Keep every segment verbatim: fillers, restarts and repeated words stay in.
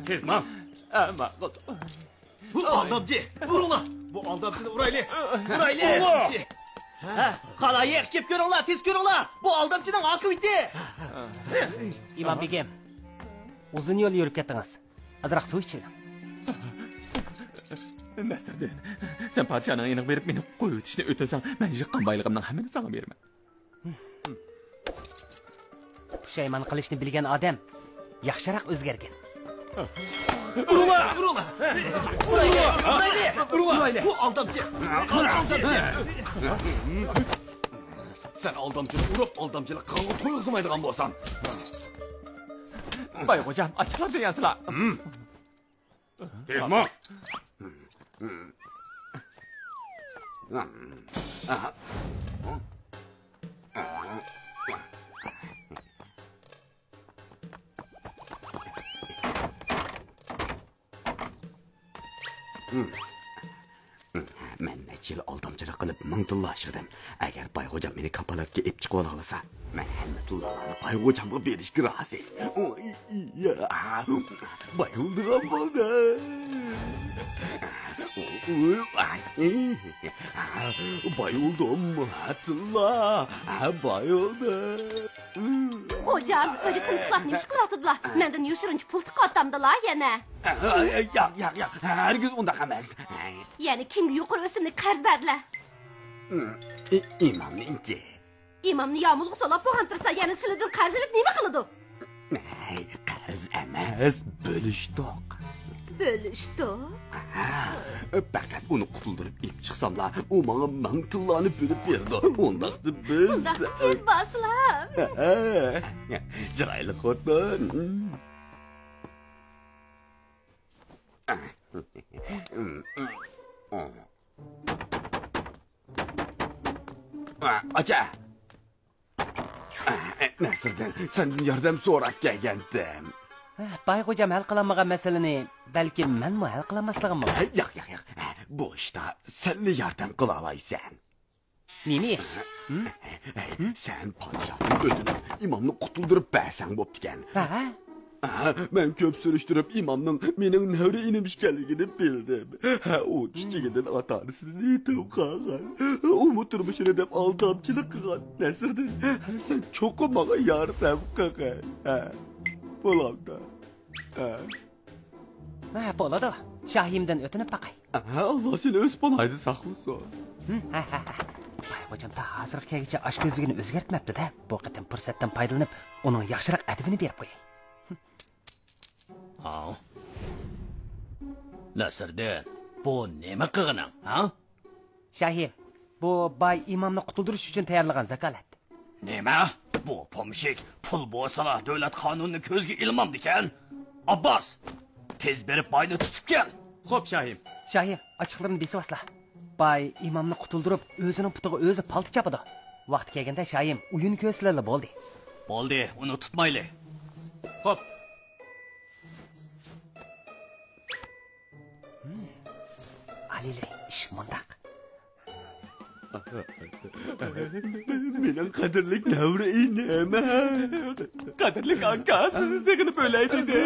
تېز ماڭ. ئە، ماقۇل. بۇ ئالدامچى! ئۇرۇڭلار! بۇ ئالدامچىنى ئۇرايلى! ئۇرايلى! ئۇرۇڭلار! ھە، خالايىق، كېلىپ كۆرۈڭلار، تېز كۆرۈڭلار! بۇ ئالدامچىنىڭ ئاقىۋىتى! ئىمام بېگىم، ئۇزۇن يول يۈرۈپ كەتتىڭىز. ئازراق سۇ ئىچىۋېلىڭ. نەسىردىن، سەن پادىشاھنىڭ يېنىغا بېرىپ، مېنى قويۇۋېتىشنى ئۆتۈنسەڭ، مەن يىغقان بايلىقىمنىڭ ھەممىنى ساڭا بېرىمەن. پۇشايمان قىلىشنى بىلگەن ئادەم ياخشىراق ئۆزگەرگەن. ئۇرۇڭلار! ئۇرۇڭلار! ئۇرايلى! ئۇرايلى! ئۇرايلى! بۇ ئالدامچى! ئالدامچى! سەن ئالدامچىنى ئۇرۇپ، ئالدامچىلىق قىلغانغا تويغۇزمايدىغان بولسام. باي خوجام، ئاچچىقلاردىن يانسىلا. تېزمۇ؟ مەن نەچچە يىل ئالدامچىلىق قىلىپ، مىڭ تىللا ئىشلىدىم. ئەگەر باي خوجام مېنى كاپالەتكە ئېلىپ چىقىۋالالايسا، مەن ھەممە تىللالارنى باي خوجامغا بېرىشكە رازى. ئوي، يا، بايىلدىغان بولدۇم. بايىلدىم، تىللا، بايىلدىم. خوجام، ئۆيدە تىمسىلار نېمە ئىش قىلىۋاتىدىلا؟ مەندىن يوشۇرۇنچە پۇل تىقىۋاتامدىلا يەنە. ياق، ياق، ياق، ھەرگىز ئۇنداق ئەمەس. يەنە كىمگە يۇقىرى ئۆسۈملۈك قەرز بەردىلە؟ ئى-، ئىمامنىڭكى. ئىمامنى يامۇلغا سولاپ بولغان تۇرسا، يەنە سىلىدىن قەرز ئېلىپ نېمە قىلىدۇ؟ ھەي، قەرز ئەمەس، بۆلۈشتۇق. بۆلۈشتۇق؟ ھە، پەقەت ئۇنى قۇتۇلدۇرۇپ ئېلىپ چىقساملا، ئۇ ماڭا مىڭ تىللانى بۆلۈپ بېرىدۇ. ئۇنداقتا بىز ئۇنداقتا سىز بارسىلا. ھە، چىرايلىق خوتۇن. ئاچا! نەسىردىن، سەندىن ياردەم سوراپ كەلگەنتىم. باي خوجام ھەل قىلالمىغان مەسىلىنى بەلكىم مەنمۇ ھەل قىلالماسلىقىم مۇمكىن. ياق، ياق، ياق. بۇ ئىشتا سەنلا ياردەم قىلالايسەن. نېمە ئىش؟ سەن پادىشاھتىن ئۆتۈنۈپ، ئىمامنى قۇتۇلدۇرۇپ بەرسەڭ بوپتىكەن. ھە؟ ھە، مەن كۆپ سۈرۈشتۈرۈپ، ئىمامنىڭ مېنىڭ نەۋرە ئىنىم ئىكەنلىكىنى بىلدىم. ھە، ئۇ كىچىكىدىن ئاتا-ئانىسىدىن يېتىم قالغان. ئۇمۇ تۇرمۇشىنى دەپ ئالدامچىلىق قىلغان. نەسىردىن، سەن چوقۇم ماڭا ياردەم قىلغىن. ھە، بولامدۇ؟ ھە. ھە، بولىدۇ. شاھىمدىن ئۆتۈنۈپ باقاي. ھە، ئاللا سېنى ئۆز پاناھىدا ساقلىسۇن. باي خوجام تا ھازىرغا كەلگۈچە ئاش كۆزلۈكىنى ئۆزگەرتمەپتۇ-دە. بۇ قېتىم پۇرسەتتىن پايدىلىنىپ، ئۇنىڭ ياخشىراق ئەدىپىنى بېرىپ قوياي. ھاۋ. نەسىردىن، بۇ نېمە قىلغىنىڭ، ھە؟ شاھىم، بۇ باي ئىمامنى قۇتۇلدۇرۇش ئۈچۈن تەييارلىغان زاكالەت. نېمە؟ بۇ پومشىك پۇل بولسىلا دۆلەت قانۇنىنى كۆزگە ئىلمامدىكەن؟ ئابباس، تېز بېرىپ باينى تۇتۇپ كەل. خوپ، شاھىم. شاھىم، ئاچچىقلىرىنى بېسىۋالسىلا. باي ئىمامنى قۇتۇلدۇرۇپ، ئۆزىنىڭ پۇتىغا ئۆزى پالتا چاپىدۇ. ۋاقتى كەلگەندە شاھىم ئويۇننى كۆرسىلىلا بولدى. بولدى، ئۇنى تۇتمايلى. خوپ. ئالىيلى، ئىش مۇنداق. مېنىڭ قەدىرلىك نەۋرە ئىنىم، قەدىرلىك ئاكا، سىزنى سېغىنىپ ئۆلەي دېدى.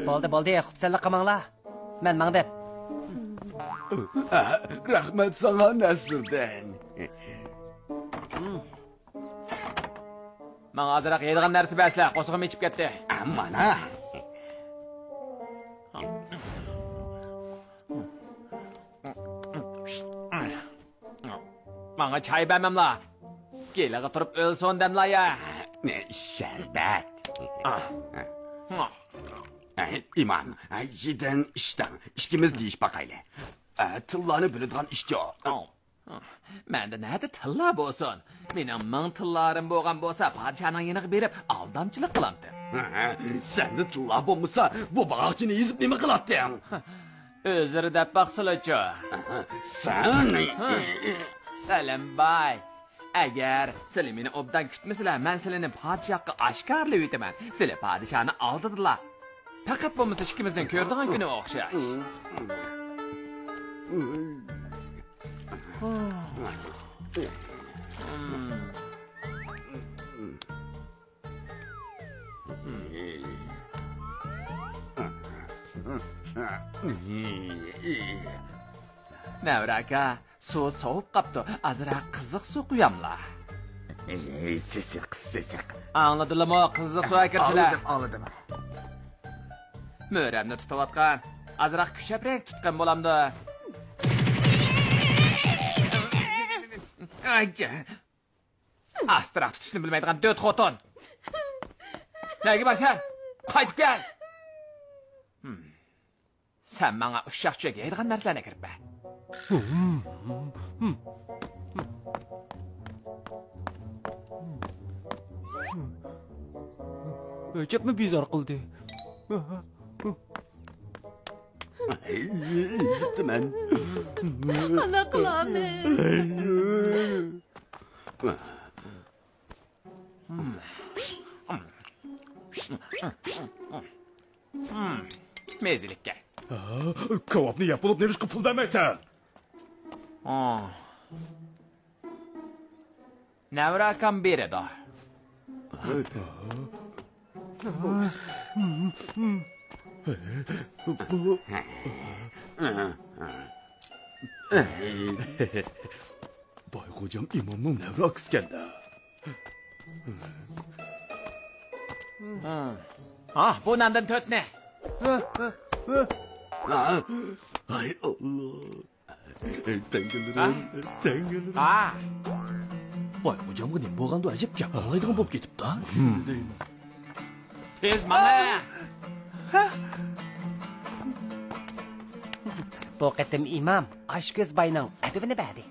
بولدى، بولدى، خۇپسەنلىك قىلماڭلار. مەن ماڭدىم. رەھمەت ساڭا، نەسىردىن. ماڭا ئازراق يەيدىغان نەرسە بەرسىلە، قورسىقىم ئېچىپ كەتتى. مانا. ماڭا چاي بەرمەملا. گېلىغا تۇرۇپ ئۆلسۇن دەملا يا. شەربەت. ئىمام، يېدىن ئىچتىڭ. ئىككىمىز دېيىشىپ باقايلى. تىللانى بىلىدىغان ئىشچى. مەندە نەدە تىللا بولسۇن؟ مېنىڭ مىڭ تىللارىم بولغان بولسا، پادىشاھنىڭ يېنىغا بېرىپ، ئالدامچىلىق قىلامتىم. سەندە تىللا بولمىسا، بۇ باغاقچىنى ئېزىپ نېمە قىلاتتىڭ؟ ئۆزرە دەپ باقسىلىچۇ. سەن. سەلەم باي. ئەگەر سىلى مېنى ئوبدان كۈتمىسىلە، مەن سىلىنى پادىشاھقا ئاشكارىلىۋېتىمەن. سىلى پادىشاھنى ئالدىدىلا. پەقەت بولمىسا ئىككىمىزنىڭ كۆرىدىغان كۈنى ئوخشاش. نەۋرە ئاكا، سۇ سوۋۇپ قاپتۇ، ئازراق قىزىق سۇ قۇياملا. سېسىق، سېسىق. ئاڭلىدىلىمۇ، قىزىق سۇ ئەكىرسىلە. ئاڭلىدىم، ئاڭلىدىم. مۈرەمنى تۇتۇۋاتقان. ئازراق كۈچەپرەك تۇتقان بولامدۇ؟ ئايجان. ئاستىراق تۇتۇشنى بىلمەيدىغان دۆت خوتۇن. نەگە بارسەن؟ قايتىپ كەل. ھىم. سەن ماڭا ئۇششاق چۈشەك يەيدىغان نەرسىلەرنى ئەكىرىپ بەر. ئەجەبمۇ بىزار قىلدى. ئېزىپتىمەن. قانداق قىلامەن؟ مېزىلىككە. ھە؟ كاۋاپنى يەپ بولۇپ نېمىشقا پۇل بەرمەيسەن؟ نەۋرە ئاكام بېرىدۇ. باي خوجام ئىمامنىڭ نەۋرە ئاكىسىكەن-دە. ھا، بۇ ناندىن تۆتنى. ھاي ئاللا. تەڭگىلىرىم، تەڭگىلىرىم. ھا. باي خوجامغا نېمە بولغاندۇ ئەجەب، گەپ ئاڭلايدىغان بولۇپ كېتىپتۇ. تېز ماڭە. بۇ قېتىم ئىمام ئاشكۆز باينىڭ ئەدىپىنى بەردى.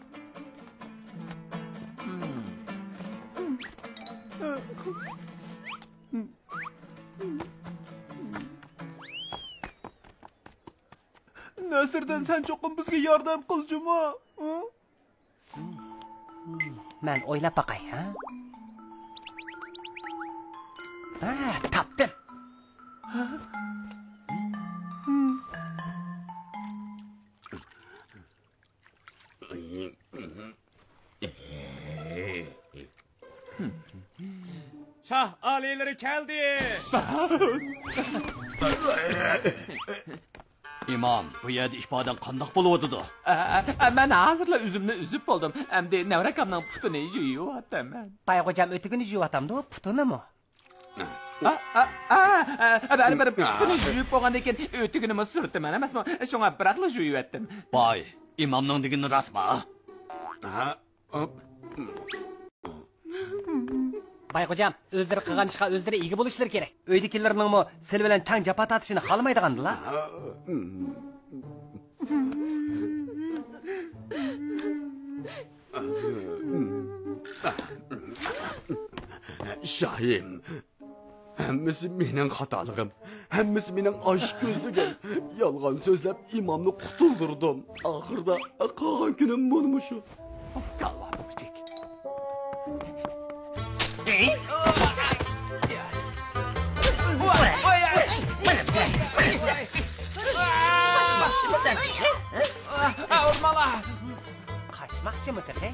نەسىردىن، سەن چوقۇم بىزگە ياردەم قىل جۇمۇ. مەن ئويلاپ باقاي، ھە؟ ھە، تاپتىم. شاھ ئالىيلىرى كەلدى! ئىمام، بۇ يەردە ئىپادەڭ قانداق بولۇۋاتىدۇ؟ ئە، ئە، ئە، مەن ھازىرلا ئۆزۈمنى ئۈزۈپ بولدۇم. ئەمدى نەۋرە ئاكامنىڭ پۇتىنى يۇيۇۋاتىمەن. باي خوجام ئۆتۈكىنى يۇيۇۋاتامدۇ، پۇتىنىمۇ؟ ئا، ئا، ئا، ئا، بەرىبىر پۇتىنى يۇيۇپ بولغاندىن كېيىن ئۆتۈكىنىمۇ سۈرتىمەن ئەمەسمۇ؟ شۇڭا بىراقلا يۇيۇۋەتتىم. باي، ئىمامنىڭ دېگىنى راستمۇ؟ ھە؟ باي خوجام، ئۆزلىرى قىلغان ئىشقا ئۆزلىرى ئىگە بولۇشلىرى كېرەك. ئۆيدىكىلىرىنىڭمۇ سىلى بىلەن تەڭ جاپا تارتىشىنى خالىمايدىغاندىلا. شاھىم، ھەممىسى مېنىڭ خاتالىقىم، ھەممىسى مېنىڭ ئاچ كۆزلۈكۈم. يالغان سۆزلەپ ئىمامنى قۇتۇلدۇردۇم. ئاخىردا قالغان كۈنۈم مانا مۇشۇ. ئۇرماڭلار! قاچماقچىمۇ تېخى؟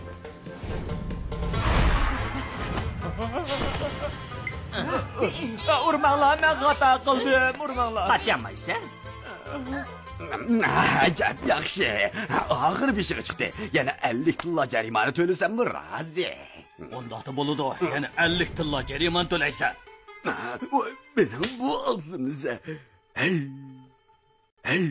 ئۇرماڭلار، مەن خاتا قىلدىم، ئۇرماڭلار. قاچالمايسەن؟ ئەجەب ياخشى. ئاخىرى بېشىغا چىقتى. يەنە ئەللىك تىللا جەرىمانە تۆلىسەممۇ رازى. ئۇنداقتا بولىدۇ. يەنە ئەللىك تىللا جەرىمانە تۆلەيسەن. ۋاي، مېنىڭ بۇ ئاغزىمنى سە. ھەي. ھەي.